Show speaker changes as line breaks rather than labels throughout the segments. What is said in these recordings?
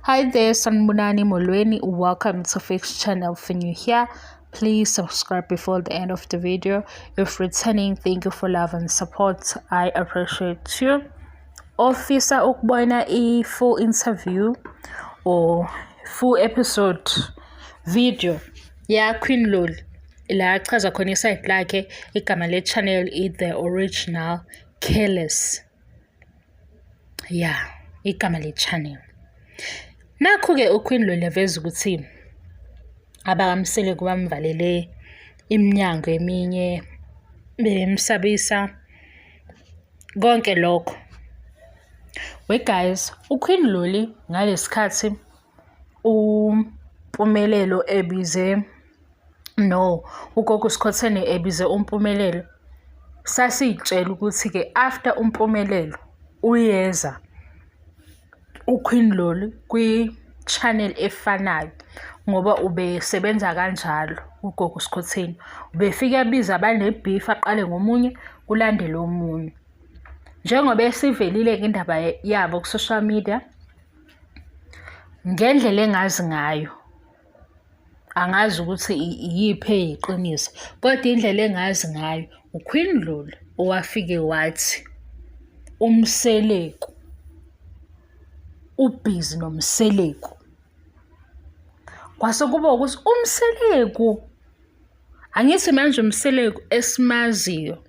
Hi there, Sanibonani Molweni. Welcome to Fix Channel. If you're new here, please subscribe before the end of the video. If returning, thank you for love and support. I appreciate you. Ofisa ukubona i-full interview or full episode video ya Queen Loli la achaza khona i-side lakhe, igama le-channel i-The Original Careless. Ya, igama le-channel. Nakhu-ke uQueen Loli eveza ukuthi abakaMseleku bamvalele iminyango eminye, bemsabisa konke lokho. We guys, uQueen Loli ngalesikhathi uMpumelelo ebize, no, uGogo Skhotheni ebize uMpumelelo, sasiy'tshela ukuthi-ke after uMpumelelo uyeza uQueen Loli kwi-channel efanayo ngoba ubesebenza kanjalo uGogo Skhotheni. Ubefike abize abane-beef, aqale ngomunye kulandele omunye. Njengoba esivelile-ke indaba yabo ku-social media, ngendlela engazi ngayo, angazi ukuthi iyiphi eyiqiniso, kodwa indlela engazi ngayo, uQueen Loli owafike wathi uMseleku ubhizi noMseleku. Kwase kuba ukuthi uMseleku, angithi manje uMseleku esimaziyo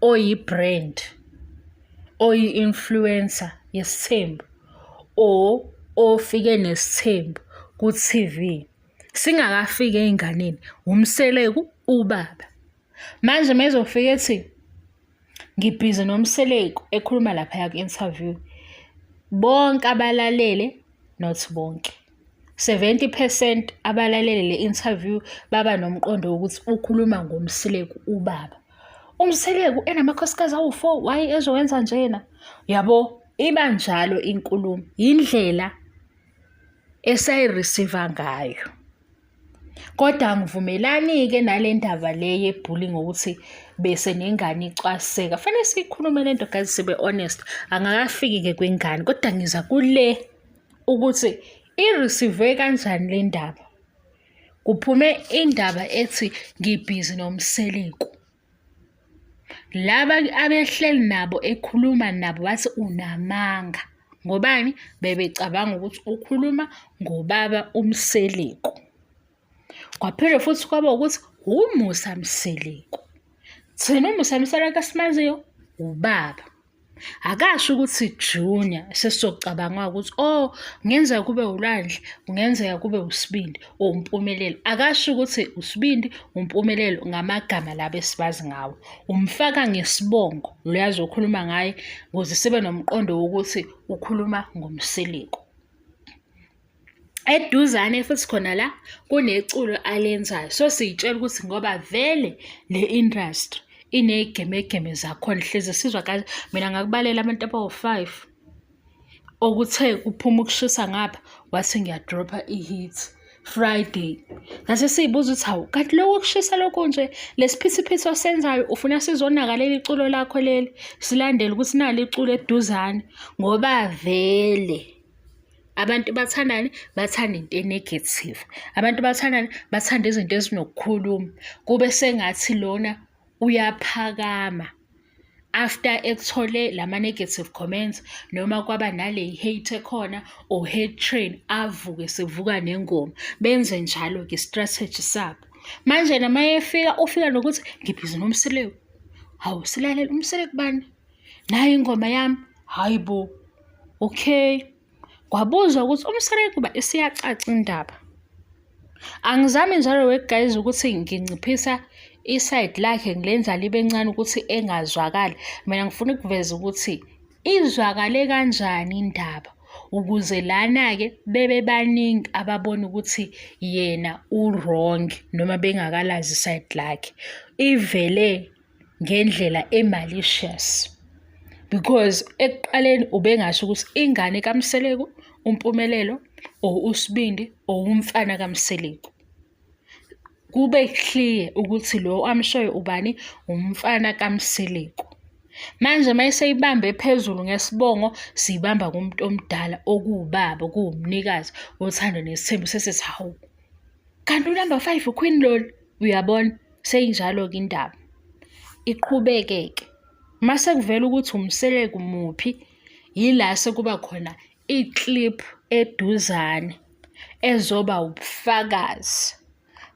oyi-brand, oyi-influencer yesithembu or ofike nesithembu ku-T_V, singakafiki ey'nganeni, uMseleku ubaba. Manje uma ezofika ethi ngibhizi noMseleku ekhuluma laphaya ku-interview, bonke abalalele, not bonke, 70% abalalele le interview baba nomqondo wokuthi ukhuluma ngoMseleku ubaba. UMseleku enamakhosikazi awu-4, why ezowenza njena? Yabo, iba njalo inkulumo, indlela esayi-receive-a ngayo. Kodwa angivumelani-ke nale ndaba le ye-bullying ukuthi bese nengane icwaseka. Fanele siyikhulume le nto guys, sibe honest. Angakafiki-ke kwingane, kodwa ngiza kule ukuthi i-receive kanjani le ndaba. Kuphume indaba ethi ngibhizi noMseleku. Laba abehleli nabo ekhuluma nabo bathi unamanga. Ngobani? Bebecabanga ukuthi ukhuluma ngobaba uMseleku. Kwaphinde futhi kwaba ukuthi uMusa Mseleku. Thina uMusa Mseleku esimaziyo ubaba. Akasho ukuthi Junior, sesizocabanga ukuthi oh, kungenzeka kube uLwandle, kungenzeka kube uSibindi or uMpumelelo. Akasho ukuthi uSibindi, uMpumelelo ngamagama laba esibazi ngawo. Umfaka ngesibongo lo azokhuluma ngaye ukuze sibe nomqondo wokuthi ukhuluma ngoMseleku. Eduzane futhi khona la kuneculo alenzayo, so siy'tshela ukuthi ngoba vele le industry iney'gemegeme zakhona, hlezi sizwa kahle. Mina ngakubalela abantu abawu-5 okuthe kuphuma ukushisa ngapha wathi ngiya-drop-a i-hit Friday. Ngase siy'buza ukuthi hawu, kanti lokhu kushisa lokhu nje, lesiphithiphithi osenzayo ufuna sizonaka leli culo lakho leli, silandele ukuthi nali iculo eduzane, ngoba vele abantu bathandani? Bathanda into e-negative. Abantu bathandani? Bathanda izinto ezinokukhuluma. Kube sengathi lona uyaphakama after ekuthole lama-negative comments noma kwaba nale hate ekhona or hate train, avuke sevuka nengoma. Benze njalo-ke i-strategy sabo. Manje nama efika ufika nokuthi ngibhizi noMseleku. Hawu, silalele uMseleku bani? Nayi ingoma yami. Hayi bo. Okay. Kwabuzwa ukuthi uMseleku ba isiyacaca indaba. Angizami njalo we guys ukuthi nginciphisa i-side lakhe ngilenza libe ncane ukuthi engazwakali. Mina ngifuna ukuveza ukuthi izwakale kanjani indaba ukuze lana-ke bebe baningi ababona ukuthi yena u-wrong noma bengakalazi i-side lakhe. Ivele ngendlela e-malicious because ekuqaleni ubengasho ukuthi ingane kaMseleku uMpumelelo or uSibindi or umfana kaMseleku. Kube clear ukuthi lo amshoyo ubani, umfana kaMseleku. Manje uma eseyibambe phezulu ngesibongo, siyibamba kumuntu omdala okuwubaba, okuwumnikazi woThando Nesithembu sesithi hawu, kanti unamba 5 uQueen Loli, uyabona? Seyinjalo-ke indaba. Iqhubeke-ke. Uma sekuvela ukuthi uMseleku muphi, yila sekuba khona i-clip eduzane ezoba ubufakazi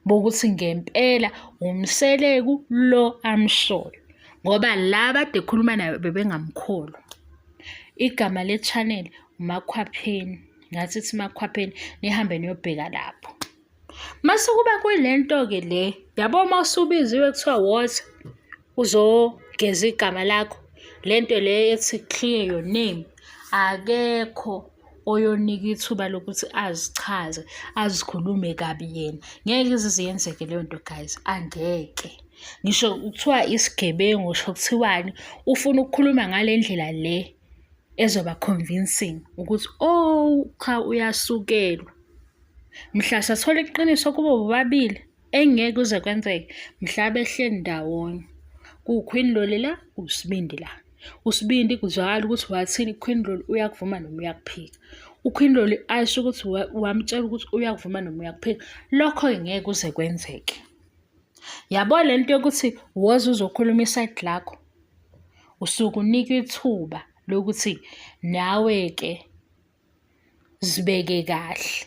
bokuthi ngempela uMseleku lo amshoyo ngoba laba ade ekhuluma naye bebengamkholwa. Igama le-channel uMakhwapheni, ngathi ithi Makhwapheni, nihambe niyobheka lapho. Mase kuba kuyilento-ke le, yabo uma usubiziwe kuthiwa woza uzogeza igama lakho, le nto le ethi clear your name, akekho oyonika ithuba lokuthi azichaze, azikhulume kabi yena. Ngeke ize yenzeke leyo nto guys, angeke. Ngisho kuthiwa isigebengu, ngisho kuthiwani, ufuna ukukhuluma ngale ndlela le ezoba convincing ukuthi oh cha uyasukelwa. Mhla sathola iqiniso kubo bobabili, engeke kuze kwenzeke, mhla behleli ndawonye. KuwuQueen Loli la, kuwuSibindi la. USibindi kuzwakala ukuthi wathini kuQueen Loli uyakuvuma noma uyakuphika. UQueen Loli asho ukuthi wamtshela ukuthi uyakuvuma noma uyakuphika. Lokho-ke ngeke kuze kwenzeke. Yabo le nto yokuthi woza uzokhuluma isayidi lakho, usuke unikwa ithuba lokuthi nawe-ke zibeke kahle,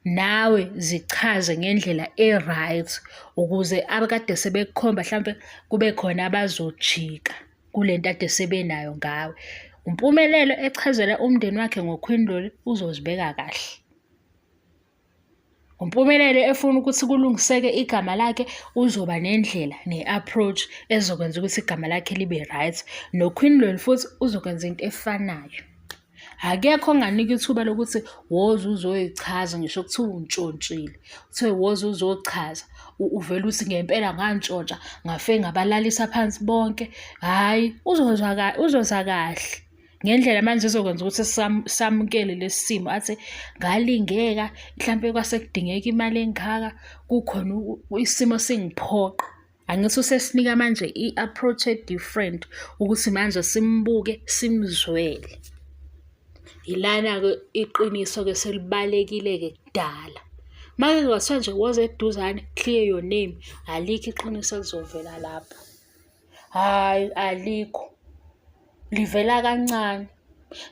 nawe zichaze ngendlela e-right ukuze abakade sebekukhomba hlampe kube khona abazojika kule nto ade sebenayo ngawe. UMpumelelo echazela umndeni wakhe ngoQueen Loli uzozibeka kahle. UMpumelelo efuna ukuthi kulungiseke igama lakhe uzoba nendlela ne-approach ezokwenza ukuthi igama lakhe libe right. NoQueen Lweli futhi uzokwenza into efanayo. Akekho onganika ithuba lokuthi woza uzoyichaza ngisho kuthiwa untshontshile, kuthiwe woza uzochaza uvele uthi ngempela ngantshontsha ngafike ngabalalisa phansi bonke. Hhayi, uzozwa uzoza kahle. Ngendlela manje ezokwenza ukuthi samukele lesi simo athi ngalingeka mhlampe kwase kudingeka imali engaka kukhona isimo singiphoqa. Angithi usesinika manje i-approach e-different ukuthi manje simbuke simzwele. Yilana-ke iqiniso-ke selibalekile-ke kudala. Uma-ke kungathiwa nje woza eduzane, clear your name, alikho iqiniso elizovela lapho. Hhayi, alikho. Livela kancane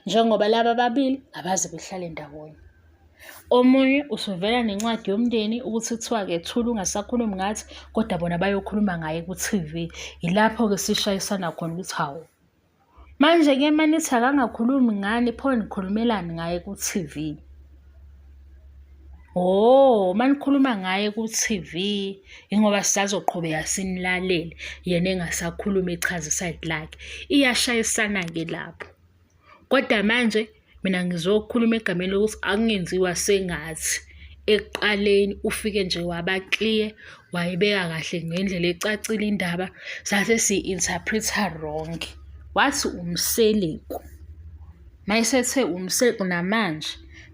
njengoba laba ababili abaze behlale ndawonye. Omunye usuvela nencwadi yomndeni ukuthi kuthiwa-ke thula ungasakhulumi ngathi kodwa bona bayokhuluma ngaye ku-T_V. Yilapho-ke sishayisana khona ukuthi hawu, manje-ke uma nithi akangakhulumi ngani pho nikhulumelani ngaye ku-T_V? Oh, uma nikhuluma ngaye ku-T_V ingoba sisazoqhubeka sinilalele yena engasakhulumi echaza isayidi lakhe. Iyashayisana-ke lapho. Kodwa manje mina ngizokhuluma egameni lokuthi akungenziwa sengathi ekuqaleni ufike nje waba-clear wayibeka kahle ngendlela ecacile indaba sase siyi-interpret-a wrong. Wathi uMseleku mayesethe uMseleku namanje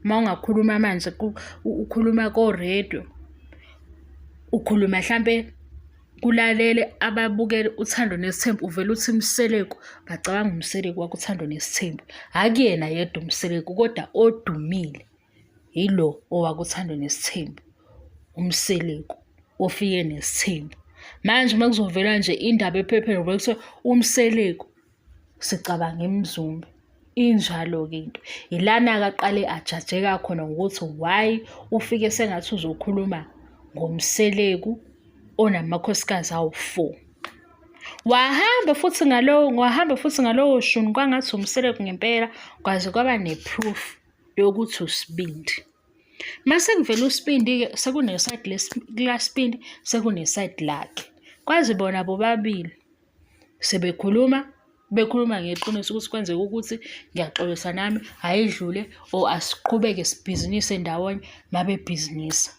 uma ungakhuluma manje ukhuluma ko-radio ukhuluma hlampe kulalele ababukele uThando Nesithembu uvele uthi Mseleku bacabanga uMseleku wakuThando Nesithembu. Akuyena yedwa uMseleku kodwa odumile yilo owakuThando Nesithembu, uMseleku ofike nesithembu. Manje uma kuzovela nje indaba ephepheni kuthiwa uMseleku sicabanga iMzumbe. Injalo-ke into. Yilana-ke aqale ajajeka khona ngokuthi why ufike sengathi uzokhuluma ngoMseleku onamakhosikazi awu-four. Wahamba futhi ngalowo wahamba futhi ngalowo shuni kwangathi uMseleku ngempela kwaze kwaba ne-proof yokuthi uSibindi. Mase kuvela uSibindi-ke sekunesayidi likaSibindi sekunesayidi lakhe. Kwazi bona bobabili sebekhuluma bekhuluma ngeqiniso ukuthi kwenzeka ukuthi ngiyaxolisa nami ayidlule or asiqhubeke sibhizinise ndawonye mabebhizinisa.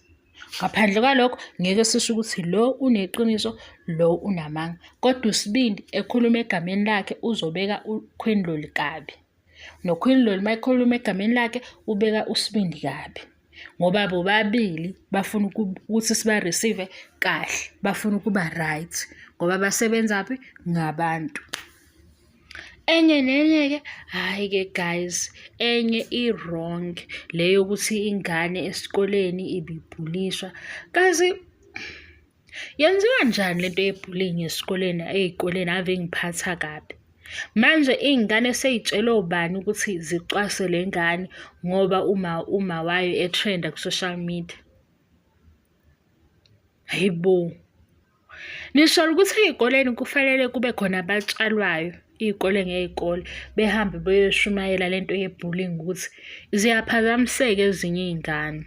Ngaphandle kwalokho ngeke sisho ukuthi lo uneqiniso lo unamanga, kodwa uSibindi ekhuluma egameni lakhe uzobeka uQueen Loli kabi. NoQueen Loli uma ekhuluma egameni lakhe ubeka uSibindi kabi. Ngoba bobabili bafuna ukuthi siba-receive kahle, bafuna ukuba right ngoba basebenzaphi? Ngabantu. Enye nenye-ke, hhayi-ke guys, enye i-wrong le yokuthi ingane esikoleni ibibhulishwa. Kazi yenziwa njani lento ye-bullying esikoleni, ey'koleni ave ingiphatha kabi. Manje iy'ngane sey'tshelwe ubani ukuthi zicwase le ngane ngoba uma wayo e-trend-a ku-social media? Hhayi bo! Nisholo ukuthi ey'koleni kufanele kube khona abatshalwayo iy'kole ngey'kole behambe beyoshumayela le nto ye-bullying ukuthi ziyaphazamiseka ezinye iy'ngane.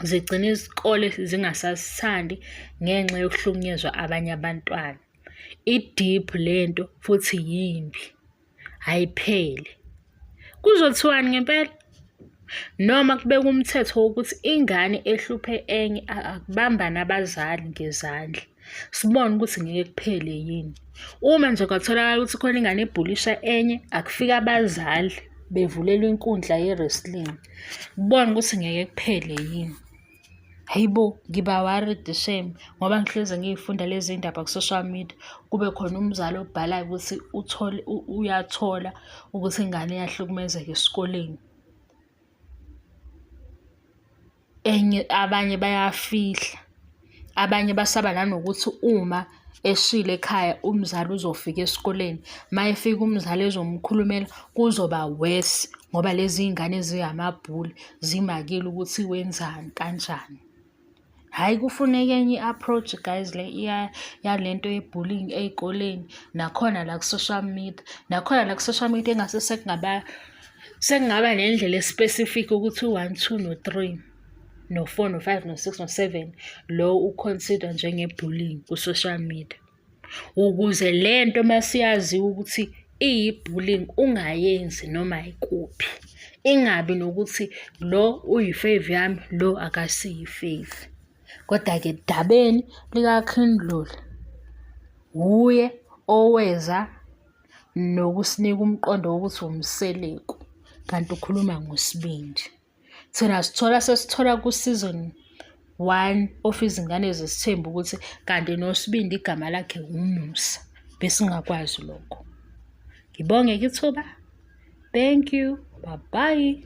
Zigcine isikole zingasasithandi ngenxa yokuhlukunyezwa abanye abantwana. I-deep le nto futhi yimbi. Ayiphele. Kuzothiwani ngempela? Noma kubekwe umthetho wokuthi ingane ehluphe enye akubambane abazali ngezandla. Sibone ukuthi ngeke kuphele yini. Uma nje kwatholakala ukuthi khona ingane ebhulisha enye, akufike abazali bevulelwe inkundla ye-wrestling. Kubone ukuthi ngeke kuphele yini. Hhayi bo, ngiba worried shame ngoba ngihlezi ngiy'funda lezi ndaba ku-social media, kube khona umzali obhalayo ukuthi uthole uyathola ukuthi ingane iyahlukumezeka esikoleni. Enye abanye bayafihla, abanye basaba nanokuthi uma eshilo ekhaya umzali uzofika esikoleni, uma efika umzali ezomkhulumela kuzoba worse ngoba lezi iy'ngane zingamabhuli zimakile ukuthi wenzani kanjani. Hhayi kufuneka enye i-approach guys le yale nto ye-bullying ey'koleni nakhona la ku-social media, nakhona la ku-social media engase sekungaba sekungaba nendlela e-specific ukuthi u-one, two, no-three. No-four, no-five, no-six, no-seven, lo u-consider njenge-bullying ku-social media. Ukuze le nto masiyaziwa ukuthi iyi-bullying ungayenzi noma ikuphi. Ingabi nokuthi lo uyi-fave yami, lo akasiyo i-fave. Koda-ke dabeni lika-King Ndluli, wuye oweza nokusinika umqondo wokuthi uMseleku kanti ukhuluma ngoSibindi. Thina sithola sesithola ku-season one of Izingane Zesithembu ukuthi kanti noSibindi igama lakhe uMusa. Besingakwazi lokho. Ngibonge-ke ithuba. Thank you. Bye bye.